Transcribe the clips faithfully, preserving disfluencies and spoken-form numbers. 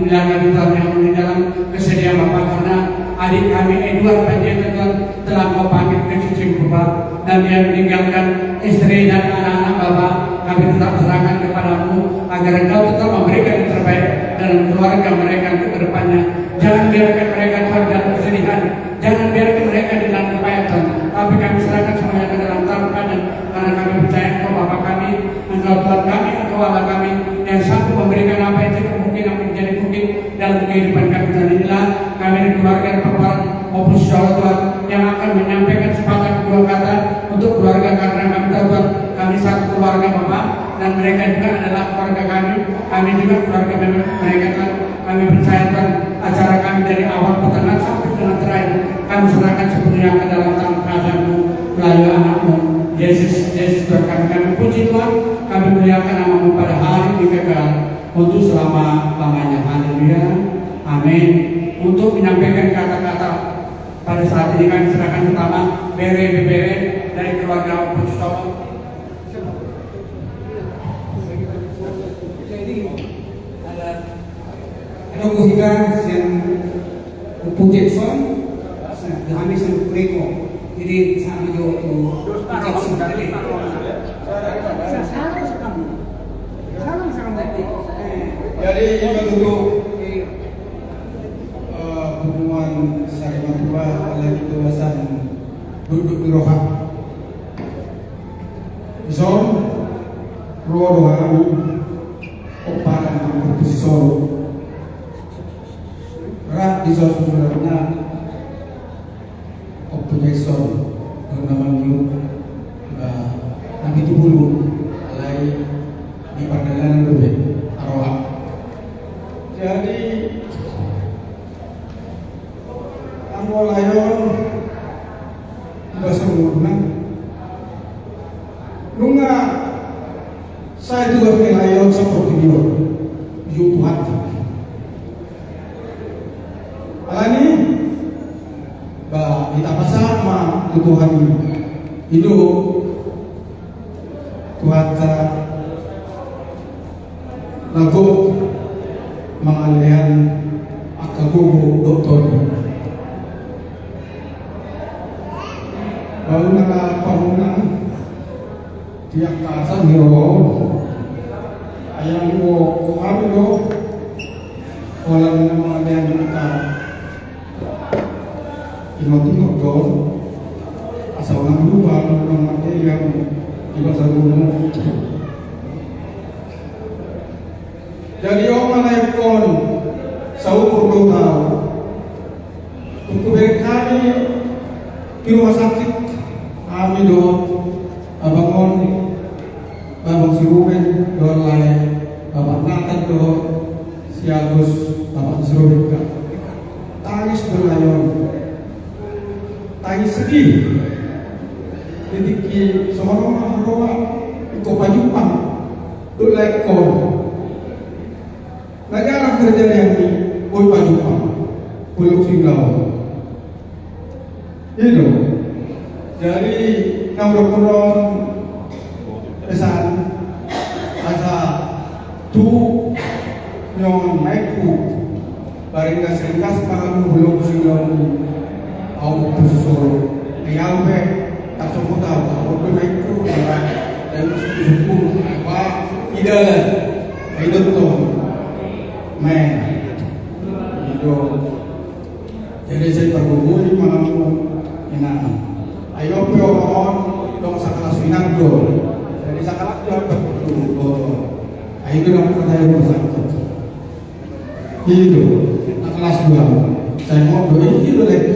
Dalam kesediaan Bapa, karena adik kami Edward Panjaitan, Tuhan, telah Kau panggil ke sisimu, Bapa, dan dia meninggalkan istri dan anak-anak, Bapa. Kami tetap serahkan kepada-Mu agar Engkau tetap memberikan yang terbaik dalam keluarga mereka untuk ke depannya. Jangan biarkan mereka, Tuhan, dalam kesedihan. Jangan biarkan mereka di dalam kepahitan, tapi kami serahkan semuanya ke dalam tangan-Mu, karena kami percaya Engkau Bapa kami, Engkau Tuhan kami, Engkau Allah kami, yang sanggup memberikan apa yang tidak mungkin yang menjadi mungkin dalam kehidupan kami. Dan inilah kami dari keluarga dan Bapak maupun saudara, Tuhan, yang akan menyampaikan sepatah dua kata untuk keluarga, karena kami tahu, Tuhan, kami satu keluarga, Bapa, dan mereka juga adalah keluarga kami. Kami juga keluarga mereka, Tuhan. Kami percaya, Tuhan, acara kami dari awal, pertengahan sampai dengan terakhir, kami serahkan sepenuhnya ke dalam tangan kasar-Mu melalui Anak-Mu, Yesus. Yesus, Tuhan kami, kami puji, Tuhan, kami muliakan nama-Mu pada hari ini kekal untuk selama-lamanya. Haleluya. Amin. Untuk menyampaikan kata-kata pada saat ini, kami serahkan pertama bere, bebere dari keluarga Ompu Sutomo. Jadi, ada, ada kuhiga sian Ompu Jackson, nah, kami sian Ompu Riko. Jadi, sama jo tu Ompu Jackson tadi. Jadi, ima tutu, eh, punguan sari matua, apalagi tu uasan duduk di roha. Dison, ro do hami, opat anak Ompu Sisoro. Rap dison saudara, Ompu Jackson, nama liu, eh, na pitu pulu, alai di pardalanan do be, aroha. Jadi, anggo lae on, bahasa umurna. Nunga sai tugas ni lae on saportibi on. Ijo Tuhan. Alani, ba, hita pasahat ma tu Tuhan i. Ido, Tuhanta na gok mangalehon angka gogo dohot tondi. Baru na pahuna di angka sangiro, ayang uo, uo hami do, holan na mangalehon angka ingot-ingot do, asa unang lupa, unang mate, yang iba saruno. Jadi, on ma na ingkon saumur do tau. Tung hubereng hami di rumah sakit, hami dohot abang on, Abang si Ruben dohot lae, Bapak Nathan dohot si Agus, Bapak si Ruben, kan. Tangis do lae on. Tangis sedih. Di tingki songon on ma haroa, ingkon pajumpang dohot laengkon. Na jarang terjadi, hami boi pajumpang. Bulung singgaon. I do. Jadi, na hudokkon on pesan, asa tu nyoman maengku, baringgas-ringgas ma hamu bulung singgaon i. Au tu susur. Ai au pe, tarsongon au, au pe maengku, ai au suku-suku, ai au pe, idalan. Ai dohot on. Maeng. I do. Jadi, sai pargogoi ma hamu inang. Ai on pe, on, on, dong sakalas inang do. Jadi, sakalas do, on pe, on, on. Ai, itu dong pertanyaan bersangkut. I do, sakalas dua. Sai on do, i do lagi.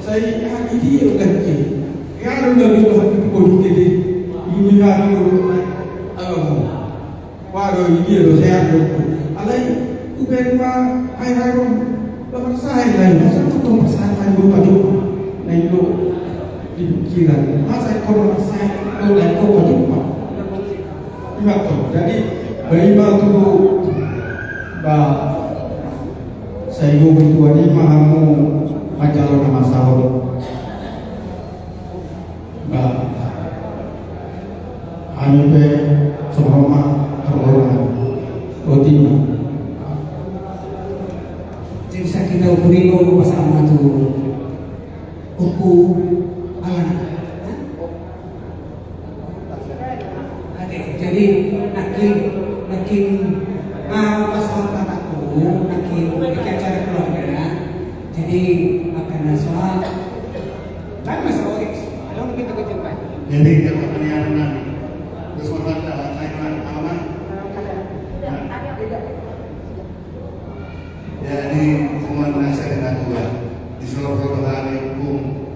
Sai, ah, i do lagi. Ya, ada lagi, ada lagi. Ini, ya, ada lagi. Ayo. Waduh, i dia do, sehat do. Alai, hubereng ma, ai, ai, ro. Ba marsae, ai, masa tu tong marsae, ai, do pajumpang. Na i do di pikiran. Masa i tong marsae, do, ai, do pajumpang. Ima tong. Jadi, ba ima tu, ba, sai gogo tu, ima hamu manjalo na masa on. Ba, hami pe songon on ma, haroa nami. Boti ma. Rico, pasahat ma tu ompu Alan. Oke, jadi nangkin, nangkin, ah, pasahat ma tu ompu, nangkin, nangkin acara keluarga. Jadi, makana soal, kan mas Orik, ada orang gitu gitu kan. Jadi, kita panitia nami. Terus, Mas, ada, ada, ada, ada. Jadi, umar nasa dengan dua. Di Solo Proto Hari, Bung.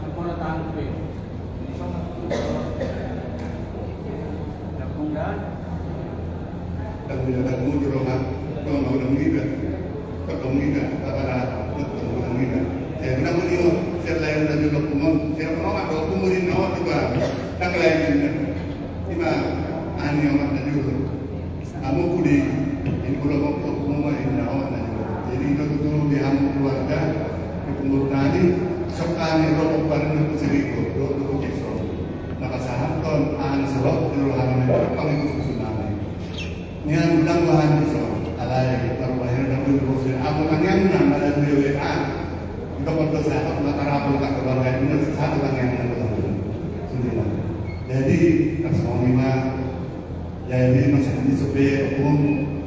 Ampun, tahan, Bung. Bung, dan? Dan, dan, dan, Bung, di rumah. Bung, Bung, dan, Bung, dan. Ketemu kita, apa dah? Ketemu kita. Saya pernah melihat, saya lain dan juga pun, saya pernah ada pun, no, juga. Tak lain juga. Ima, ani amat na jolo. Hamu pudi, ingkon lomo tu hamu ma inna amat na jolo. Jadi, ito tutu di hamu keluarga, di punggur tadi, sokani rokok bareng tu siriko, rokok tu keso. Maka sahaton, ani sebab, di rohani, pangikut susunani. Nian, undang bahan keso, alai, baru lahir, dan dulu, bos, aku tangiang, nang, ada dua W A. Ito kau dosa, aku nggak tarapul, tak keluarga, ini satu tangiang, nang, betul. Sudah. Jadi, tak semua lima, jadi, masa ini supaya hukum,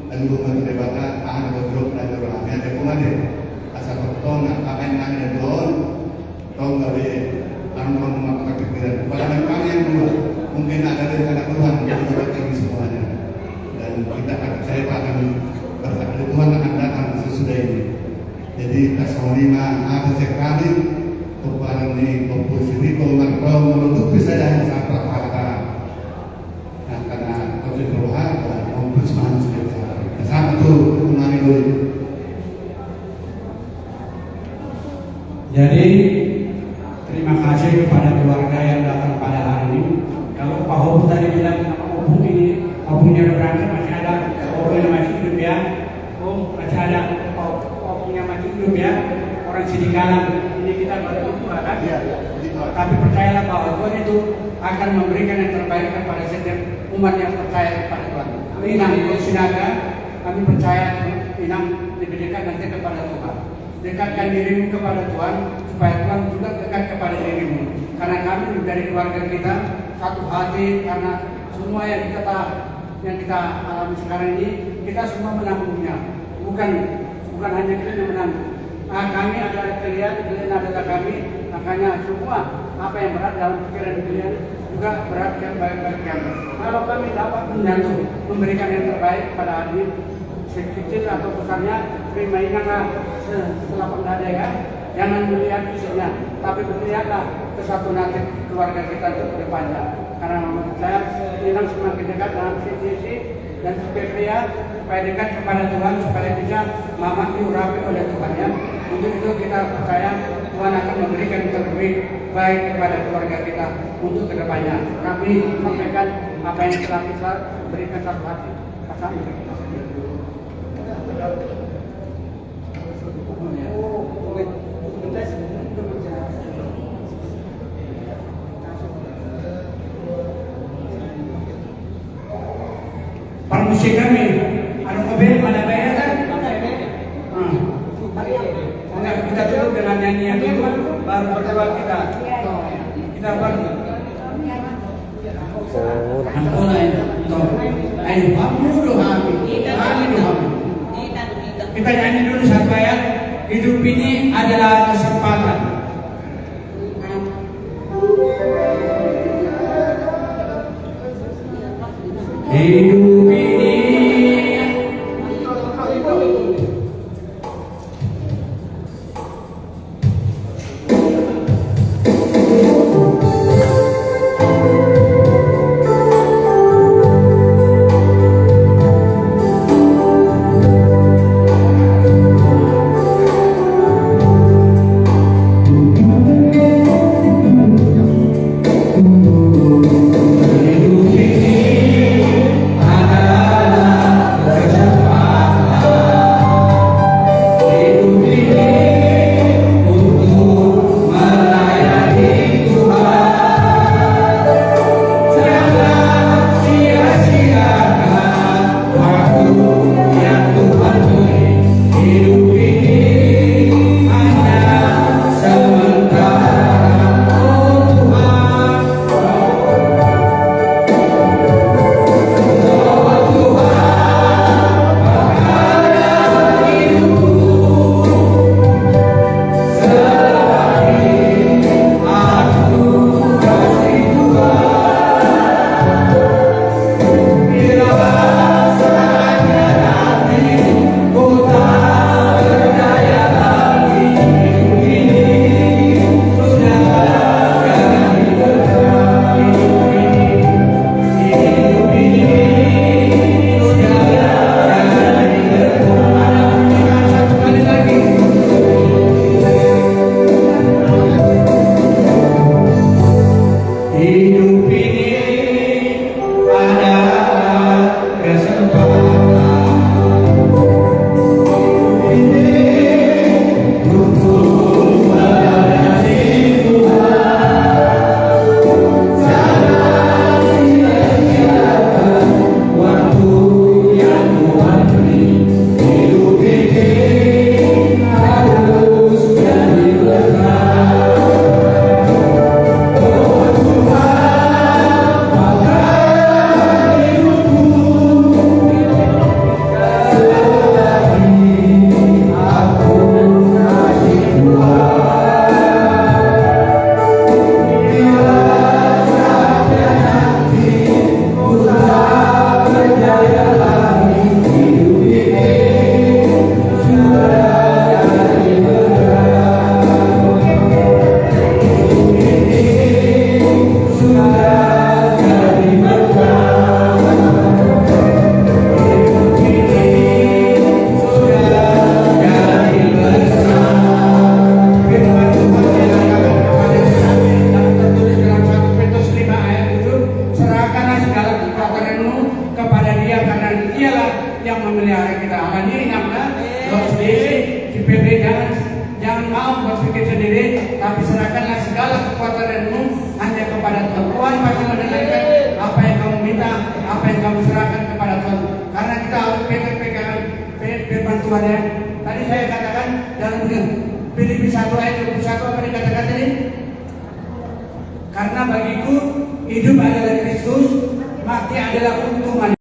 lalu hukum dari baka, ah, ada blok, ada rohani, ada hukum ada. Asal betul, nggak, apa yang nanya, don, tong gabe, anu, anu, maka pikiran. Pada memang yang dua, mungkin ada rencana Tuhan, yang buat kami semuanya. Dan kita akan, saya akan berkata, Tuhan akan datang sesudah ini. Jadi, tak semua lima, ada sekali, kepada ini, kompos ini, kalau nggak tahu, menurut saya, yang sangat berkata. Nah, karena kau tidak berharap, kompos manusia. Sama tuh, kemarin dulu. Jadi, terima kasih kepada keluarga yang datang pada hari ini. Kalau Pak Hobu tadi bilang, "Kenapa Hobu ini, Hobunya udah berangkat, masih ada, Hobunya masih hidup ya?" Om, masih ada, Hobunya masih hidup ya? Orang Sidikalang, ini kita baru berdoa kan? Iya, iya. Tapi percayalah bahwa Tuhan itu akan memberikan yang terbaik kepada setiap umat yang percaya kepada Tuhan. Inang, Sinaga, kami percaya, Inang, lebih dekat nanti kepada Tuhan. Dekatkan dirimu kepada Tuhan, supaya Tuhan juga dekat kepada dirimu. Karena kami dari keluarga kita, satu hati, karena semua yang kita ta-, yang kita alami sekarang ini, kita semua menanggungnya. Bukan, bukan hanya kita yang menanggung. Ah, kami ada kalian, kalian adalah kami, makanya semua apa yang berat dalam pikiran kalian juga berat yang baik-baik yang. Kalau kami dapat membantu, memberikan yang terbaik pada Adit, sekecil atau besarnya, terima, Inang, lah, se-, selapang dada ya. Jangan melihat fisiknya, tapi melihatlah kesatuan hati keluarga kita untuk ke depannya. Karena menurut saya, Inang semakin dekat dalam visi misi dan supaya, supaya dekat kepada Tuhan, supaya bisa Mamak diurapi oleh Tuhan ya. Untuk itu kita percaya Tuhan akan memberikan yang terbaik kepada keluarga kita untuk ke depannya. Kami sampaikan apa yang telah kita berikan satu hati. Pasangan. Permisi kami, ada mobil, ada bayar kan? Ah. Enggak, kita tutup dengan nyanyian dulu, baru berdoa kita. Kita ber- Ampun, ayo. Ayo, ampun, do hami. Hami, do hami. Kita nyanyi dulu satu ayat. Hidup ini adalah kesempatan. Hidup ini. kepada Dia, karena Dialah yang memelihara kita. Alani i, inang, na, dohot sendiri, di P B, jangan, jangan mau berpikir sendiri, tapi serahkanlah segala kekuatanmu hanya kepada Tuhan. Tuhan pasti mendengarkan apa yang kamu minta, apa yang kamu serahkan kepada Tuhan. Karena kita harus pegang-pegangan pe-, firman Tuhan, ya. Tadi saya katakan dalam Filipi satu ayat dua puluh satu, apa dikatakan tadi? Karena bagiku hidup adalah Kristus, mati adalah keuntungan.